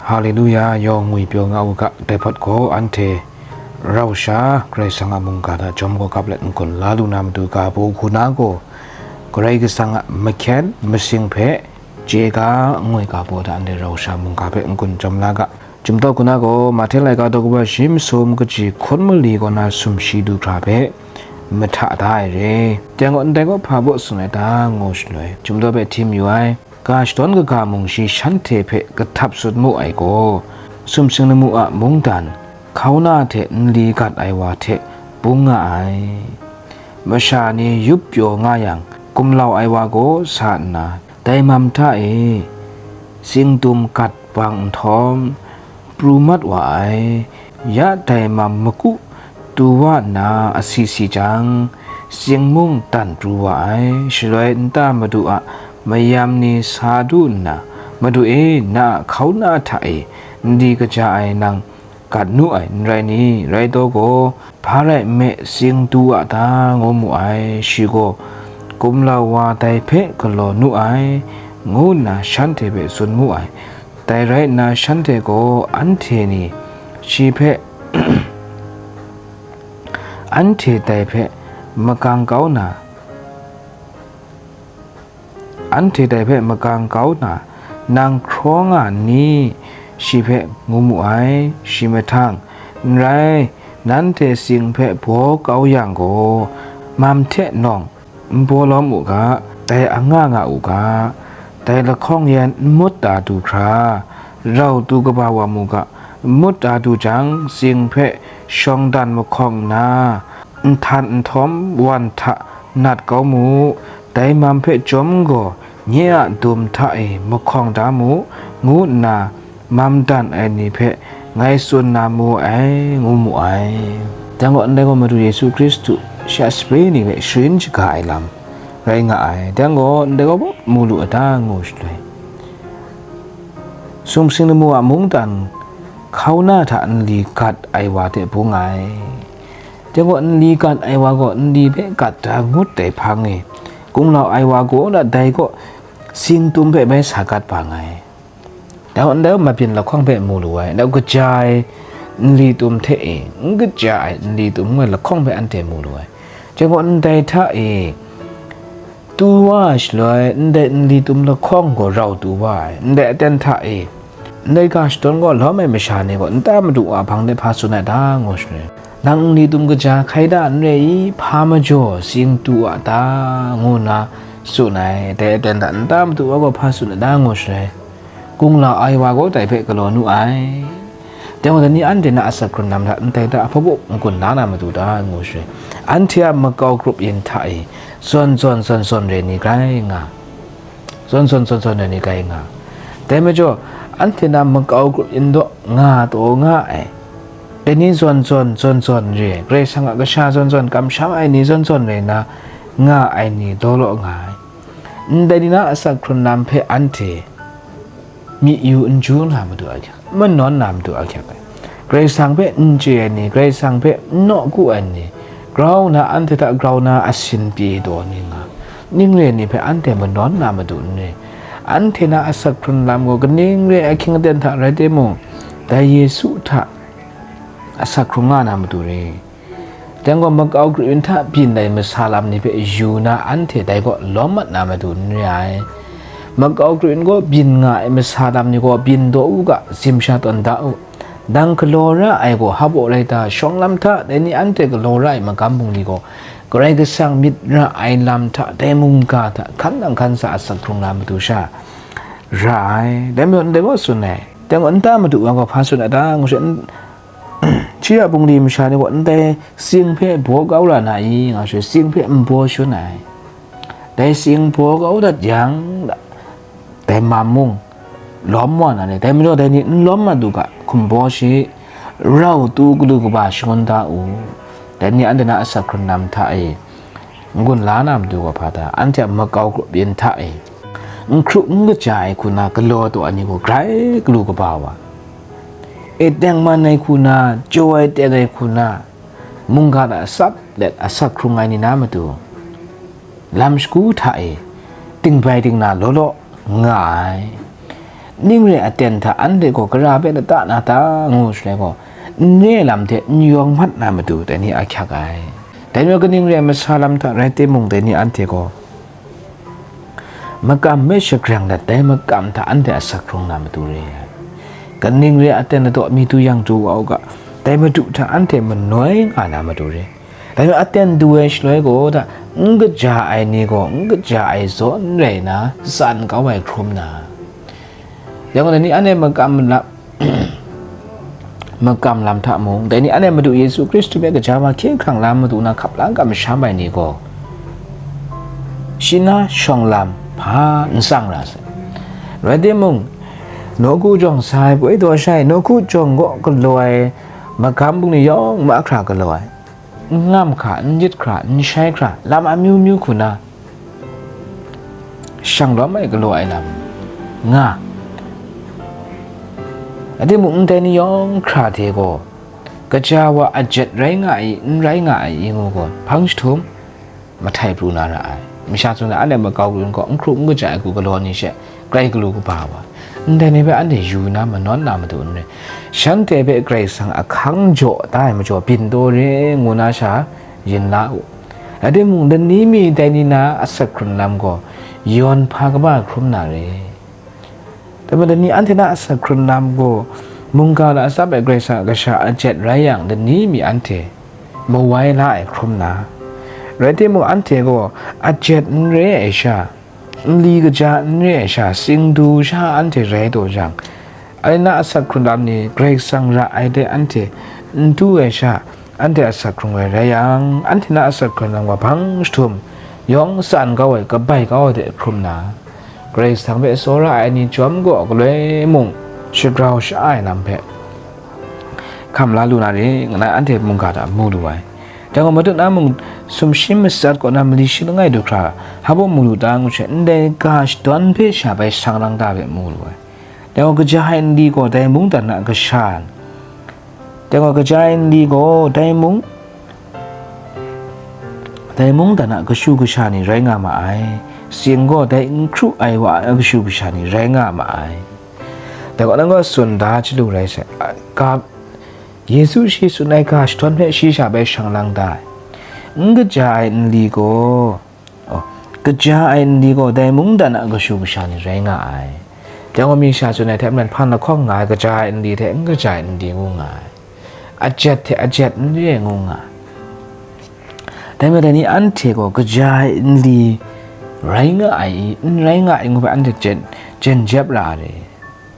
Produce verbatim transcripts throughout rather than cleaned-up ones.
Haleluya, yawng ngwi pyaw nga u ga, dai hpawt gaw anhte rau sha Karai Kasang a mungga hta jawm kau kap let n-gun la lu na matu ga baw hku na gaw, Karai Kasang a mahkyen masing hpe chye ga, ngoi ga baw hta anhte rau sha mungga hpe n-gun jawm la ga. Chyum tau hku na gaw, Mahte laika daw kaba shi masum kaji hkun mali kaw na sumshi du hkra hpe mahta da ai re. Dai gaw, ndai gaw hpa baw tsun ai ta, ngu shaloi, chyum tau hpe hti mayu ai. Ga shadawn kaga mung shi shanhte hpe kahtap tsun mu ai gaw, sumsing lamu a mungdan, hkauna hte nli gat ai wa hte bung nga ai. Masha ni yup pyaw nga yang, gumlau ai wa gaw sa nna, dai mam hta e, tsingdum gat bang nhtawm, pru mat wa ai. Ya dai mam maku tu wa nna asi si jang, tsing mung dan pru wa ai. Shaloi nta madu a mayam ni sa du nna, "Madu e, na a hkauna hta e nli kaja ai nang gat nu ai, n rai ni? Rai taw gaw, hpa rai nme tsing du a ta?" ngu mu ai. Shi gaw, "Gumlau wa dai hpe galaw nu ai," ngu nna shanhte hpe tsun mu ai. Dai rai nna, shanhte gaw anhte ni shi hpe, anhte dai hpe magang kau na, anhte dai hpe magang kau na, "Nang hkraw nga n ni?" shi hpe ngu mu ai. Shi mahtang, "N rai, nanhte tsing hpe baw kau yang gaw, mam hte nawng n baw lawm u ga, dai anga nga u ga, dai lahkawng yan n mut da du hkra, rau tu kaba wa mu ga, n mut da du jang, tsing hpe shawng dan mahkawng nna, nhtan nhtawm wan hta nat kau mu, dai mam hpe chyawm gaw, nye a dum hta e mahkawng da mu," ngu nna, mam dan ai ni hpe ngai tsun na mu ai, ngu mu ai. Dang gaw, ndai gaw Madu Yesu Hkristu shi a sape ni hpe sharin shaga ai lam rai nga ai. Dang gaw, ndai gaw mu lu a ta, ngu shaloi, sumsing lamu a mungdan hkauna hta nli gat ai wa hte bung ai. Dang gaw, nli gat ai wa gaw nli hpe gat da ngut ai hpang e, gumlau ai wa gaw na dai gaw tsingdum hpe bai sa gat bang ai. Dai gaw, ndai mabyin lahkawng hpe mu lu ai, ndai gaw kaja ai nli tum hte e, n kaja ai nli tum ngu ai lahkawng hpe anhte mu lu ai. Chyai gaw, ndai hta e, tu wa ai shaloi, ndai nli tum lahkawng gaw rau tu wa ai, ndai aten hta e, ndai ga shadawn gaw lawm ai masha ni gaw nta madu wa hpang de hpa tsun ai ta, ngu shaloi, "Nang nli tum kaja hkai da n re i? Hpa majaw tsing tu a ta?" ngu nna tsun ai. Dai aten hta nta madu wa gaw hpa tsun ai ta, ngu shaloi, "Gumlau ai wa gaw dai hpe galaw nu ai." Dai gaw, dai ni anhte na asak hkrun lam hta ndai hta hpa baw n-gun la na matu ta, ngu shaloi, anhte a makau grup yin hta e zawn zawn zawn zawn re ni grai nga, zawn zawn zawn zawn re ni grai nga. Dai majaw, anhte na makau grup yin daw nga taw nga ai, dai ni zawn zawn zawn zawn re, Karai Kasang a kasha zawn zawn kamsham ai ni zawn zawn re na nga ai ni daw law nga ai. Ndai ni na asak hkrun lam hpe anhte myi yu n ju na matu ahkyak, manawn na matu ahkyak ai. Karai Kasang hpe n chye ai ni, Karai Kasang hpe n nawku ai ni, grau na, anhte hta grau na asin pyi taw ni nga, ning re ni hpe anhte manawn na matu n re. Anhte na asak hkrun lam gaw kaning re ai ahkying aten hta rai timung, dai Yesu hta asak hkrung nga na matu re. Dai gaw, makau grup yin hta byin ai masa lam ni hpe yu na, anhte dai gaw lawm mat na matu n re ai. Makau grup yin gaw byin nga ai masa lam ni gaw byin daw u ga, zim sha tawn da u. Dang galaw ra ai gaw hpa baw rai ta? Shawng lam hta dai ni anhte galaw ra ai magam bungli gaw, Karai Kasang myit ra ai lam hta, dai mungga hta hkan nang hkan sa asak hkrung na matu sha ra ai. Dai majaw, ndai gaw tsun ai. Dai gaw, nta madu wa gaw hpa tsun ai ta, ngu shaloi, n-, Shi a bungli masha ni gaw ndai tsing hpe baw kau ra na i, nga shaloi, tsing hpe n baw shangun ai. Dai tsing baw kau dat yang, dai mam mung lawm wa na ni, dai majaw dai ni n lawm mat u ga, hkum baw shi, rau tu galu kaba shangun da u. Dai ni anhte na asak hkrun lam hta e, n-gun la na matu gaw hpa ta? Anhte a makau grup yin hta e, n hkru n kaja ai hku na galaw taw ai ni gaw grai galu kaba wa, e tengman ai hku na, jaw ai teng ai hku na, mungga hta tsap let asak hkrung ai ni na matu, lam shagu hta e, dingbai dingna law law nga ai. Ning re aten hta anhte gaw gara hpe lata na ta ngu shaloi gaw, n re ai lam hte n yawng mat na matu dai ni ahkyak ai. Dai majaw kaning re ai masa lam hta rai timung, dai ni anhte gaw makam hpe shagrang dat, dai makam hta anhte asak hkrung na matu re ai. Kaning re ai aten ladaw mi du yang du wa u ga, dai madu hta anhte manoi nga na matu re. Dai majaw aten du ai shaloi gaw, da, n kaja ai ni gaw n kaja ai zawn rai nna, tsan kau ai hkrum na. Yang gaw, dai ni anhte makam lam, makam lam hta mung, dai ni anhte Madu Yesu Hkristu hpe kaja wa hkye hkrang la matu na hkap la kamsham ai ni gaw, shi na shawng lam hpa n tsang ra sai. Rai timung, nawku jawng sa ai poi daw sha ai, nawku jawng kaw galaw ai magam bungli yawng mahkra galaw ai, n ngam hkra, n yit hkra, n shai hkra, lam amyu myu hku na, shang lawm ai galaw ai lam nga. Rai timung, ndai ni yawng hkra hte gaw, kaja wa ajet rai nga ai, n rai nga ai, i ngu gaw, hpang jahtum mahtai pru na ra ai. Masha tsun ai, anhte makau lu nhtawm, n hkru n kaja ai hku galaw ni she, grai galu kaba wa, ndai ni hpe anhte yu na manawn na matu n rai. Shanhte hpe Karai Kasang ahkang jaw da ai majaw, byin taw re ngu na sha yin la u. Rai timung, lani mi dai ni na asak hkrun lam gaw yawn hpa kaba hkrum na re. Dai majaw, lani anhte na asak hkrun lam gaw mungga lasam ai Karai Kasang a kasha a jet rai yang, lani mi anhte mawai la ai hkrum na. Rai timung, anhte gaw a jet n re ai sha, nli kaja n re ai sha, singdu sha anhte rai taw jang, anhte na asak hkrun lam ni Karai Kasang ra ai de anhte n du ai sha, anhte asak hkrung ai rai yang, anhte na asak hkrun lam gaw hpang jahtum yawng tsan kau ai, kabai kau ai de hkrum na, Karai Kasang hpe tsawra ai ni chyawm gaw galoi mung shagrau sha-a ai lam hpe hkam la lu na re, nga na anhte mungga hta mu lu ai. Dai gaw, matut na mung, sumshi matsat kaw na mali shi langai du hkra, hpa baw mu lu ta ngu she, ndai ga shadawn hpe sha bai shang lang ta hpe mu lu ai. Dai gaw, kaja ai nli gaw dai mungdan a kasha, dai gaw, kaja ai nli gaw dai mung, dai mungdan a kashu kasha ni rai nga ma ai. Sing gaw dai n hkru ai wa a kashu kasha ni rai nga ma ai. Dai gaw, nang gaw tsun da chyalu rai sai. A, ga, Yesu shi tsun ai ga shadawn hpe shi sha bai shang lang da ai. N kaja ai nli gaw, oh, kaja ai nli gaw dai mungdan a kashu kasha ni rai nga ai. Dai gaw, mi sha tsun ai hte maren hpan lahkawng nga ai kaja ai nli hte n kaja ai nli ngu nga ai. A jet hte a jet n re ai ngu nga ai. Dai majaw, dai ni anhte gaw kaja ai nli rai nga ai i, n rai nga ai ngu hpe anhte jen, jen jep ra ai.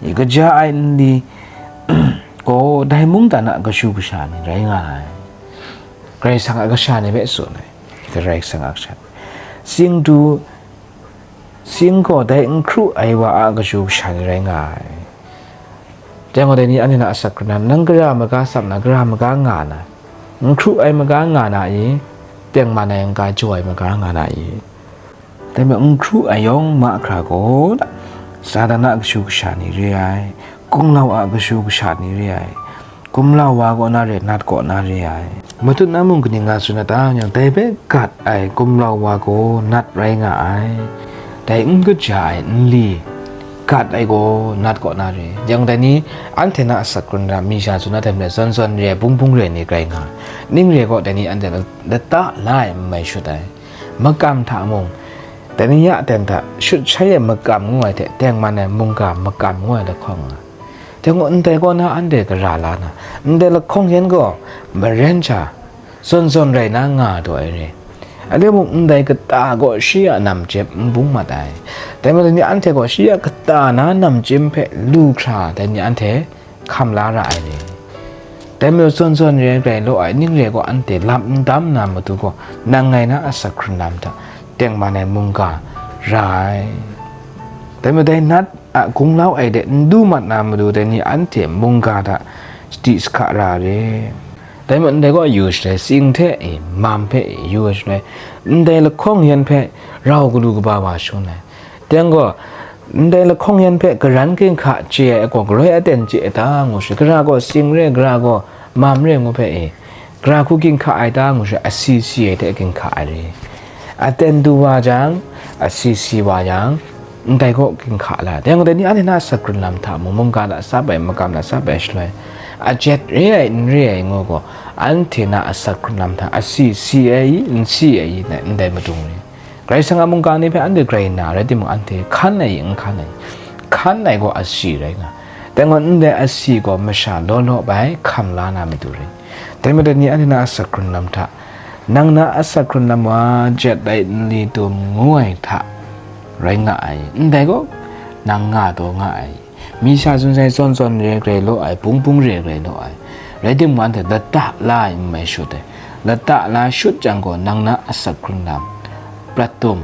I kaja ai nli gaw dai mungdan a kashu kasha ni rai nga ai. Karai Kasang a kasha ni hpe tsun ai. Karai Kasang a kasha. Singdu, sing gaw dai n hkru ai wa a kashu kasha ni rai nga ai. Dai gaw, dai ni anhte na asak hkrun lam, nang gara maga tsap na, gara maga nga na, n hkru ai maga nga na i, tengman ai n-ga jaw ai maga nga na i? Dai majaw, n hkru ai yawng mahkra gaw, Satan a kashu kasha ni re ai, gumlau a kashu kasha ni re ai, gumlau wa kaw na re, nat kaw na re ai. Matut na mung kaning nga tsun na ta, yang dai hpe gat ai gumlau wa gaw nat rai nga ai. Dai n kaja ai nli gat ai gaw nat kaw na re. Yang dai ni anhte na asak hkrun lam mi sha tsun na hte maren zawn zawn re ai, bung bung re ai ni rai nga ai. Ning re gaw, dai ni anhte lata la ai n mai shut ai. Makam hta mung, dai ni ya aten hta shut shai ai makam ngu ai hte tengman ai mungga makam ngu ai lahkawng nga. Dai gaw, ndai kaw na anhte gara la na, ndai lahkawng yan gaw maren sha zawn zawn rai na nga taw ai re. Anhte mung ndai kata gaw shi a namchyip n bung mat ai. Dai majaw, dai ni anhte gaw shi a kata na namchyip hpe lu hkra, dai ni anhte hkam la ra ai re. Dai majaw, zawn zawn re ai, grai law ai, ning re gaw anhte lam n dam na matu gaw, nang ngai na asak hkrun lam hta tengman ai mungga ra ai. Dai majaw, dai nat a gunglau ai de n du mat na matu, dai ni anhte mungga hta sadi sahka ra re. Dai majaw, ndai gaw yu shaloi, sing hte e, mam hpe e, yu ai shaloi, ndai lahkawng yan hpe rau galu kaba wa shangun ai. Dai gaw, ndai lahkawng yan hpe karan ginhka chye ai gaw, galoi aten chye ai ta ngu shaloi, gara gaw sing re, gara gaw mam re ngu hpe e, gara hku ginhka ai ta ngu shaloi, asi si ai hte ginhka ai re. Aten du wa jang, asi si wa yang, ndai gaw ginhka la. Dai gaw dai ni anhte na asak hkrun lam hta mung, mungga lasap ai, magam lasap ai shaloi, ajet re ai, n re ai ngu gaw, anhte na asak hkrun lam hta asi si ai, n si ai, ndai madung re. Karai Kasang a mungga ni hpe anhte grai na rai timung, anhte hkan ai, n hkan ai, hkan ai gaw asi rai nga. Dai gaw ndai asi gaw masha law law bai hkam la na matu rai. Dai madat ni anhte na asak hkrun lam hta, nang na asak hkrun lam wa jet ai nli tum ngu ai hta rai nga ai, ndai gaw nang nga taw nga ai. Mi sha zun sai zawn zawn re grai law ai, bung bung re grai law ai. Rai timung, anhte lata la ai n mai shut ai. Lata la shut jang gaw, nang na asak hkrun lam prat tum,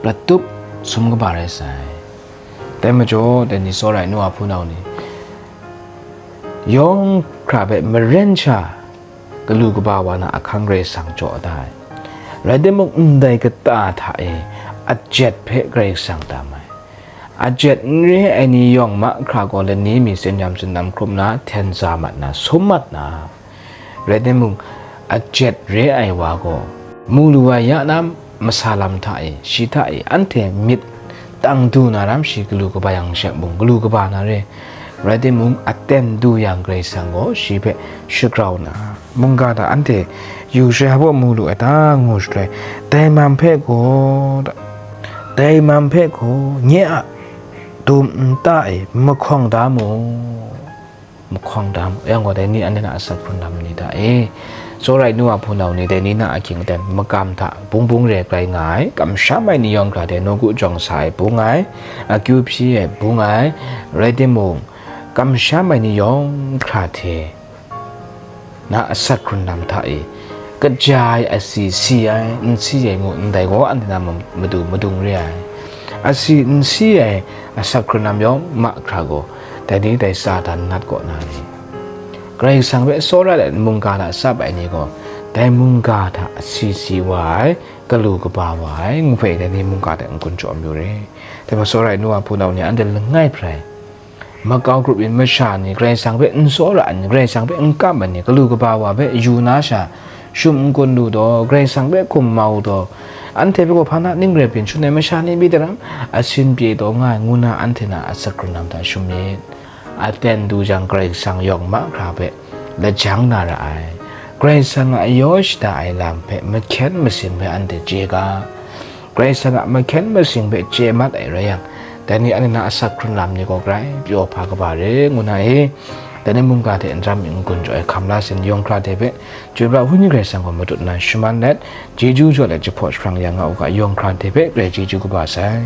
prat tup sum kaba rai sai. Dai majaw, dai ni tsawra ai nu a hpunau ni, yawng hkra hpe maren sha galu kaba wa na ahkang Karai Kasang jaw da ai. Rai timung, ndai kata hta e ajet hpe Karai Kasang tam ai. Ajet n re ai ni yawng mahkra gaw lani mi tsin yam tsin lam hkrum na, hten za mat na, sum mat na. Rai timung, ajet re ai wa gaw, mu lu ai ya na masa lam hta e, shi hta e, anhte myit tang du na ram shi galu kaba yang she mung, galu kaba na re. Rai timung, aten du yang Karai Kasang gaw shi hpe shagrau na, mungga hta anhte yu shai hpa mu lu ai ta ngu shaloi, dai man hpe gaw, dai man hpe gaw nye a dum nta e mahkawng da mu, mahkawng da mu. Yang gaw, dai ni anhte na asak hkrun lam ni hta e, tsawra ai nu a hpunau ni, dai ni na ahkying aten magam hta bung bung re grai nga ai, kamsham ai ni yawng hkra hte nawku jawng sa ai bung ai, akyu hpyi ai bung ai, rai timung, kamsham ai ni yawng hkra hte na asak hkrun lam hta e, kaja ai, asi si ai, n si ai ngu ndai gaw, anhte na ma-, madu madung re ai. Asi n si ai asak hkrun lam yawng mahkra gaw, dai ni dai Satan nat kaw na ni, Karai Kasang hpe tsawra ai mungga lasap ai ni gaw, dai mungga hta asi si wa ai, galu kaba wa ai, ngu hpe dai ni mungga hte n-gun jaw mayu re. Dai gaw, tsawra ai nu a hpunau ni, anhte langai hprai, makau grup yin masha ni, Karai Kasang hpe n tsawra ai ni, Karai Kasang hpe n kam ai ni, galu kaba wa hpe yu na sha, shum n kun lu taw, Karai Kasang hpe hkum mau taw, anhte hpe gaw hpa na ning rai byin shun ai masha ni mi daram, asin pye taw nga ai, ngu na anhte na asak hkrun lam hta shum myit. Aten du jang, Karai Kasang yawng mahkra hpe lajang na ra ai. Karai Kasang a yaw shada ai lam hpe mahkyen masin hpe anhte chye ga. Karai Kasang a mahkyen masin hpe chye mat ai rai yang, dai ni anhte na asak hkrun lam ni gaw grai pyaw hpa kaba re, ngu na e. Dai ni mungga hte n-gun jaw ai hkam la sin yawng hkra hte hpe, Chyoi pra ai Wenyi Karai Kasang gaw matut nna shaman let, chyeju jaw let jahpaw jahprang ya nga u ga, yawng hkra hte hpe grai chyeju kaba sai.